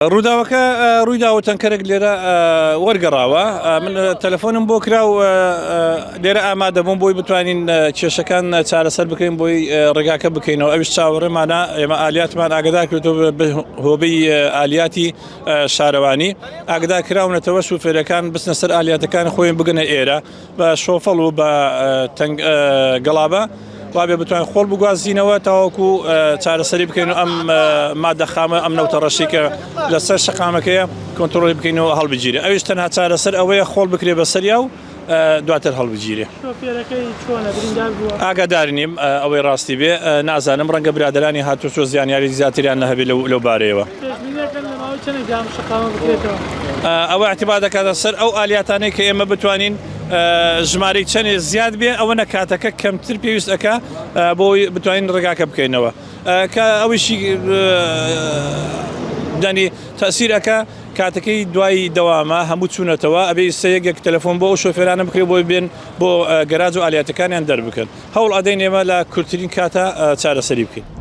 ڕووداوەکە ڕوویداوە تەنکەرێک لێرە وەرگەڕاوە من تەلەفۆنم بۆ کرا و لێرە ئامادە بووم بۆی بتوانین کێشەکان چارەسەر بکەین بۆی ڕێگاکە بکەینەوە ئەویش چاوەڕێمانە ئێمە ئالیاتمان ئاگدار کردەوە هۆبەی ئالیاتی شارەوانی ئاگدار کراونەتەوە شوفێرەکان بچنە سەر ئالیاتەکان خۆیان بگەنە ئێرە بە شۆفەڵ و بە تەنگ گەڵابە وابێ بتوانین خۆڵ بگوازینەوە تاوەکو چارەسەری بکەین و ئەم مادە خامە ئەم نەوتە ڕەشی کە لەسەر شەقامەکەیە کۆنتترۆلی بکەین و هەڵبگیرێ ئەویش تەنها چارەسەر ئەوەیە خۆڵ بکرێ بەسەریا و دواتر هەڵبگیرێ. ئاگادار نیم ئەوەی ڕاستی بێ نازانم ڕەنگە برادەرانی هاتوچۆ زیانیاری زیاتریان نەهەبێ لەو بارەیەوە. ئەوە اعتبار دەکاتە سەر ئەو ئالیاتانەی کە ئێمە بتوانین ژمارەی چەندێ زیاد بێ ئەوە نە کاتەکە کەمتر پێویست ئەکا بۆی بتوانین ڕێگاکە بکەینەوە کە ئەوەیشی دانی تەسیر ئەکا کاتەکەی دوای دەوامە هەموو چوونەتەوە ئەبێ ئیستا یەک یەک تەلەفۆن بۆ ئەو شۆفێرانە بکرێ بۆی بێن بۆ گەراج و ئالیاتەکانیان دەربکەن هەوڵ ئەدەین ئێمە لە کورتترین کاتە چارەسەری بکەین.